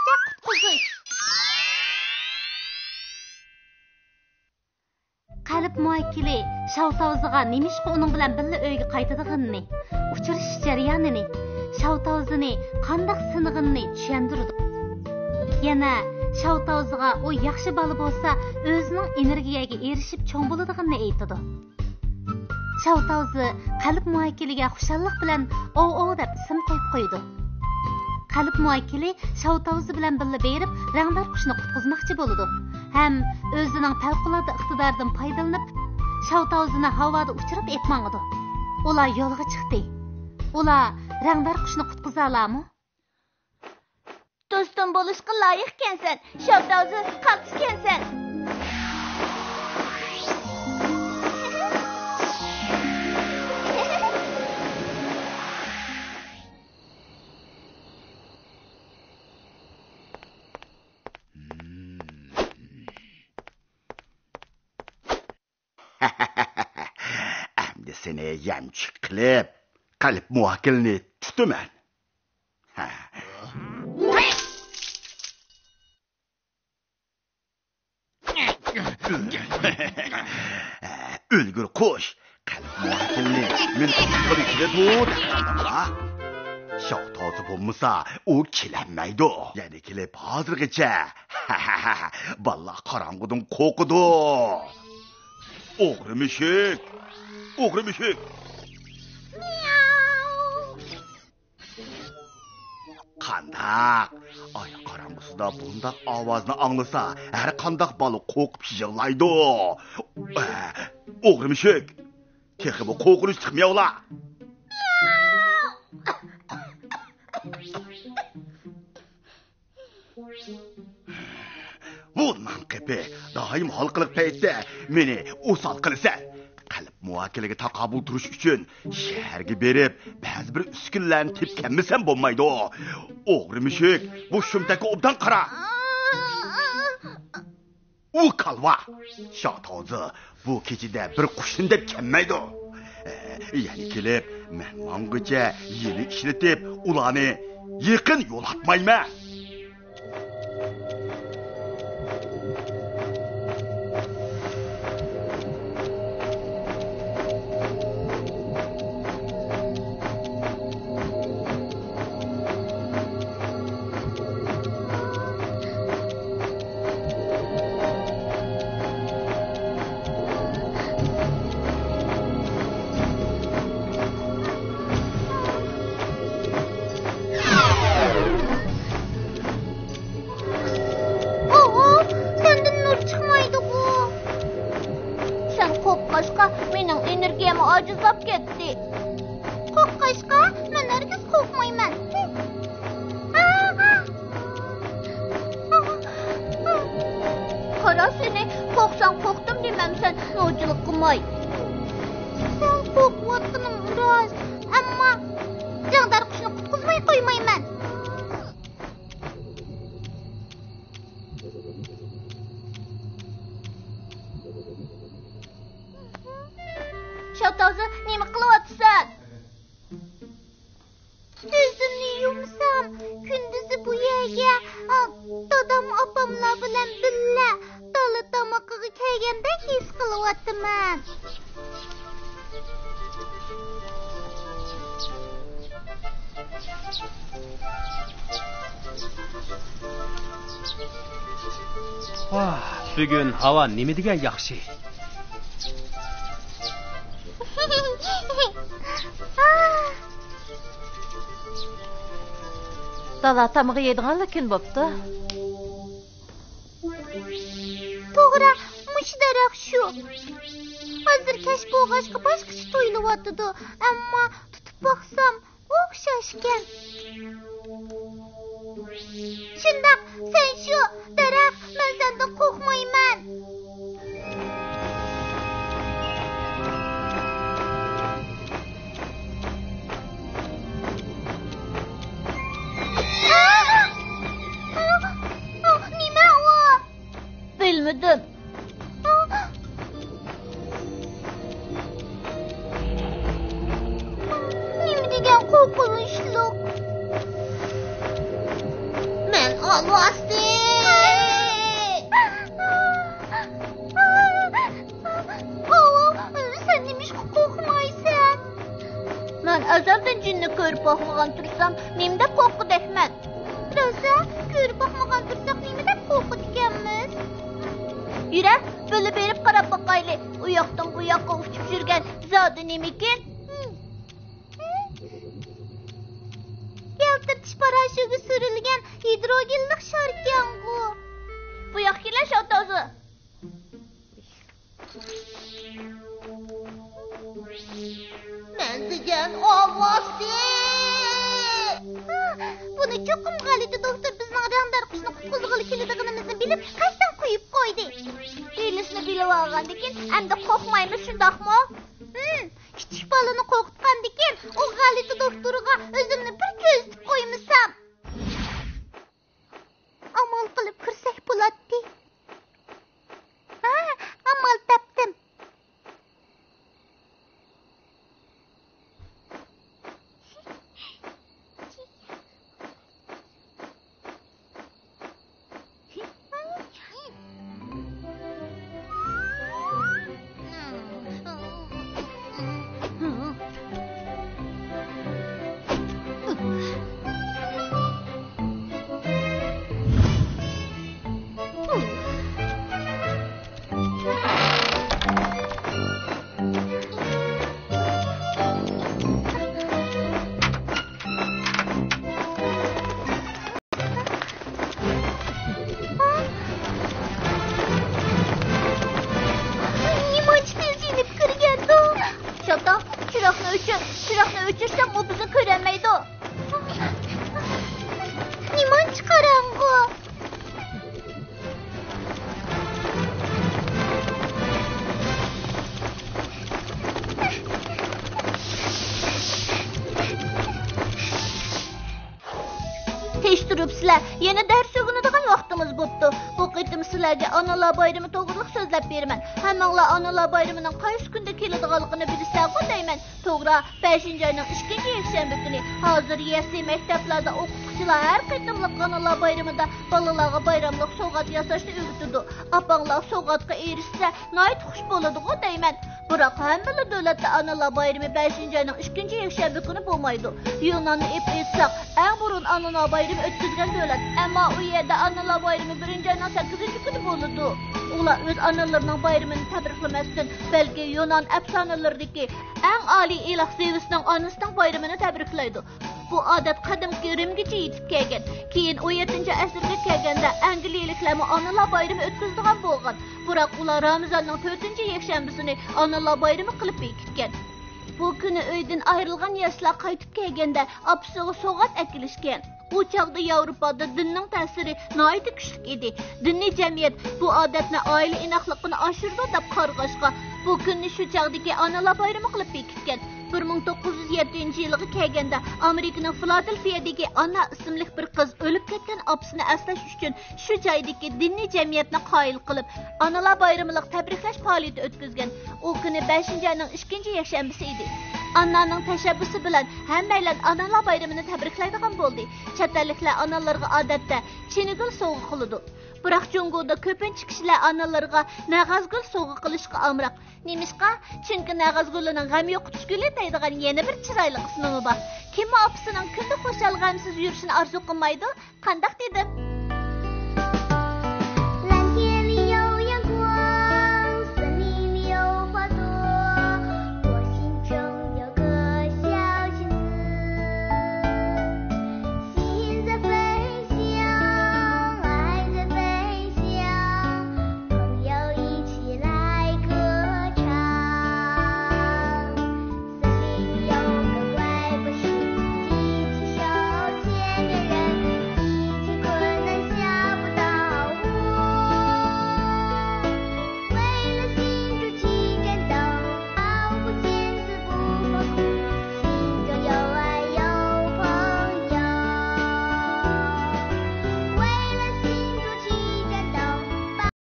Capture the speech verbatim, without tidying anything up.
قۇتقۇزۇش. قەلب مۇۋەككىلى شاۋتاۋزىغا نېمىشقا ئۇنىڭ بىلەن بىللە ئۆيگە قايتىدىغىنىنى، ئۇچرىشىش جەريانىنى، شاۋتاۋزىنى قانداق سىنىغىنىنى چۈشەندۈرىدۇ. يەنە شاۋتاۋزىغا ئۇ ياخشى بالا بولسا، ئۆزىنىڭ ئېنېرگىيەگە ئېرىشىپ چوڭ بولىدىغىنىنى ئېيتىدۇ. شاۋتاۋزى قەلب مۇۋەككىلىگە خۇشاللىق بىلەن ئوۋ ئوۋ دەپ ئىسىم قويۇپ قويىدۇ. قەلب مۇۋەككىلى شاۋتاۋزى بىلەن بىللە بېرىپ رەڭدار قۇشنى قۇتقۇزماقچى بولىدۇ ھەم ئۆزىنىڭ پەۋقۇلئاددە ئىقتىدارىدىن پايدىلىنىپ، شاۋتاۋزىنى ھاۋادا ئۇچۇرۇپ ئېلىپ ماڭىدۇ. ئۇلار يولغا چىقتى. ئۇلار رەڭدار قۇشنى قۇتقۇزالارمۇ؟ دوستۇم بولۇشقا لايىقكەنسەن، شاۋتاۋزى قالتىسكەنسەن. ئەمدى سېنى يەمچۈك قىلىپ، قەلب مۇۋەككىلىنى تۇتىمەن. ھە. ئۆلگۈر قۇش، قەلب مۇۋەككىلىنى مېنى تۇتقىلى كېلىدۇ دەپ قالدىڭلا؟ شاۋتاۋزى بولمىسا، ئۇ كېلەلمەيدۇ. يەنە كېلىپ ھازىرغىچە. بالىلار قاراڭغۇدىن قورقىدۇ. ئوغرى مۈشۈك! ئوغرى مۈشۈك! مياۋ! قانداق؟ ئاي قاراڭغۇسىدا بۇنداق ئاۋازنى ئاڭلىسا، ھەر قانداق بالا قورقۇپ يىغلايدۇ. ئوغرى مۈشۈك! تېخىمۇ قورقۇنچلۇق مىياۋلا! بۇ نان قېپى، دائىم ھالقىلىق پەيتتە مېنى ئوسال قىلىسەن. قەلب مۇۋەككىلىگە تاقابىل تۇرۇش ئۈچۈن شەھەرگە بېرىپ، بەزى بىر ئۈسكۈنىلەرنى تېپىپ كەلمىسەم بولمايدۇ. ئوغرى مۈشۈك، بۇ شۇمتەككە ئوبدان قارا. ئۇ كالۋا! شاۋتاۋزى بۇ كېچىدە بىر قۇشنى دەپ كەلمەيدۇ. ئە، يەنە كېلىپ، مەن ماڭغۇچە يىلى ئىشلىتىپ، ئۇلارنى يېقىن يولاتمايمەن. ئوھو، سەندىن نۇر چىقمايدىغۇ. سەن قورققاچقا، مېنىڭ ئېنېرگىيەم ئاجىزلاپ كەتتى. قورققاچقا، مەن ھەرگىز قورقمايمەن. قارا سېنى، قورقساڭ قورقتۇم دېمەمسەن، نوچىلىق قىلماي. سەن قورقۇۋاتقىنىڭ راست، ئەمما رەڭدار قۇشنى قۇتقۇزماي قويمايمەن. شاۋتاۋزى، نېمە قىلىۋاتىسەن؟ كۆزۈمنى يۇمسام، كۈندۈزى بۇ يەرگە، ئا، دادام ئاپاملار بىلەن بىللە دالا تامىقىغا كەلگەندەك ھېس قىلىۋاتىمەن. ۋاھ، بۈگۈن ھاۋا نېمە دېگەن ياخشى. دالا تامىقى يەيدىغانلا كۈن بوپتۇ. توغرا، مۇشۇ دەرەخ شۇ. ھازىر كەچ بولغاچقا باشقىچە تۇيۇلۇۋاتىدۇ، ئەمما تۇتۇپ باقسام، ئوخشاشكەن. شۇنداق، سەن شۇ دەرەخ، مەن سەندىن قورقمايمەن. نېمە ئۇ؟ بىلمىدىم. نېمە دېگەن قورقۇنچلۇق. مەن ۋاستى! ھاۋا، سەن نېمىشقا قورقمايسەن؟ مەن ئەزەلدىن جىننى كۆرۈپ باقمىغان تۇرسام، نېمە دەپ قورققۇدەكمەن؟ راسا، كۆرۈپ باقمىغان تۇرساق، نېمە دەپ قورقىدىكەنمىز؟ يۈرە، بىللە بېرىپ قاراپ باقايلى، ئۇ ياقتىن بۇ ياققا ئۇچۇپ يۈرگەن زادى نېمىكىن؟ يالتىرىتىش پاراشوكى سۈرۈلگەن ھىدروگېنلىق شاركەنغۇ. بۇ ياققا كېلە، شاۋتازى. مەن دېگەن ئاۋازى. بۇنى چوقۇم غەلىتە دوختۇر بىزنىڭ رەڭدار قۇشنى قۇتقۇزغىلى كېلىدىغىنىمىزنى بىلىپ، قەستەن قويۇپ قويدى. ھىيلىسىنى بىلىۋالغاندىكىن، ئەمدى قورقمايمىز، شۇنداقمۇ؟ ھىم، كىچىك بالىنى قورقۇتقاندىكىن، ئۇ غەلىتە دوختۇرغا ئۆزۈمنى بىر كۆرسىتىپ قويمىسام. ئامال قىلىپ كىرسەك بولاتتى. ھا، ئامال تاپتىم. نېمانچە تېز يېنىپ كىرگەندۇ؟ شاتا، چىراغنى ئۆچۈر، چىراغنى ئۆچۈرسەڭ ئۇ بىزنى كۆرەلمەيدۇ. نېمانچە قاراڭغۇ. تىرىشتۇرۇپسىلەر، يەنە دەرس ئۆگىنىدىغان ۋاقتىمىز بوپتۇ. بۇ قېتىم سىلەرگە ئانىلار بايرىمى توغرىلىق سۆزلەپ بېرىمەن. ھەممىڭلار ئانىلار بايرىمىنىڭ قايسى كۈندە كېلىدىغانلىقىنى بىلىسەڭغۇ دەيمەن. توغرا، بەشىنچى ئاينىڭ ئىككىنچى يەكشەنبە كۈنى. ھازىر يەسلى مەكتەپلەردە ئوقۇتقۇچىلار ھەر قېتىملىق ئانىلار بايرىمىدا بالىلارغا بايراملىق سوۋغات ياساشنى ئۆگىتىدۇ. ئاپاڭلار سوۋغاتقا ئېرىشسە، ناھايىتى خۇش بولىدىغۇ دەيمەن. بىراق ھەممىلا دۆلەتتە ئانىلار بايرىمى بەشىنچى ئاينىڭ ئىككىنچى يەكشەنبە كۈنى بولمايدۇ. يۇناننى ئېلىپ ئېيتساق، ئەڭ بۇرۇن ئانىلار بايرىمى ئۆتكۈزگەن دۆلەت. ئەمما ئۇ يەردە ئانىلار بايرىمى بىرىنچى ئاينىڭ سەككىزىنچى كۈنى بولىدۇ. ئۇلار ئۆز ئانىلىرىنىڭ بايرىمىنى تەبرىكلىمەستىن، بەلكى يۇنان ئەپسانىلىرىدىكى ئەڭ ئالىي ئىلاھ زېۋسنىڭ ئانىسىنىڭ بايرىمىنى تەبرىكلەيدۇ. بۇ ئادەت قەدىمكى رىمگىچە يېتىپ كەلگەن. كېيىن ئون يەتتىنچى ئەسىرگە كەلگەندە ئەنگلىيەلىكلەرمۇ ئانىلار بايرىمى ئۆتكۈزىدىغان بولغان. بىراق ئۇلار رامىزاننىڭ تۆتىنچى يەكشەنبىسىنى ئانىلار بايرىمى قىلىپ بېكىتكەن. بۇ كۈنى ئۆيدىن ئايرىلغان ياشلار قايتىپ كەلگەندە ئاپىسىغا سوۋغات ئەكېلىشكەن. ئۇ چاغدا ياۋروپادا دىننىڭ تەسىرى ناھايىتى كۈچلۈك ئىدى. دىنىي جەمئىيەت بۇ ئادەتنى ئائىلە ئىناقلىقىنى ئاشۇرىدۇ دەپ قارىغاچقا، بۇ كۈننى شۇ چاغدىكى ئانىلار بايرىمى قىلىپ بېكىتكەن. بىر مىڭ توققۇز يۈز يەتتىنچى يىلىغا كەلگەندە، ئامېرىكىنىڭ فىلادېلفىيەدىكى ئانا ئىسىملىك بىر قىز ئۆلۈپ كەتكەن ئاپىسىنى ئەسلەش ئۈچۈن شۇ جايدىكى دىنىي جەمئىيەتنى قايىل قىلىپ، ئانىلار بايرىمىلىق تەبرىكلەش پائالىيىتى ئۆتكۈزگەن. ئۇ كۈنى بەشىنچى ئاينىڭ ئىككىنچى يەكشەنبىسى ئىدى. ئاننانىڭ تەشەببۇسى بىلەن ھەممەيلەن ئانىلار بايرىمىنى تەبرىكلەيدىغان بولدى. چەت ئەللىكلەر ئانىلىرىغا ئادەتتە چىنىگۈل سوۋغا قىلىدۇ. بىراق جۇڭگودا كۆپىنچە كىشىلەر ئانىلىرىغا نەغەزگۈل سوۋغا قىلىشقا ئامراق. نېمىشقا؟ چۈنكى نەغەزگۈلنىڭ غەم يوقىتىش گۈلى دەيدىغان يەنە بىر چىرايلىق ئىسمىمۇ بار. كىممۇ ئاپىسىنىڭ كۈندە خۇشال غەمسىز يۈرۈشىنى ئارزۇ قىلمايدۇ؟ قانداق دېدىم؟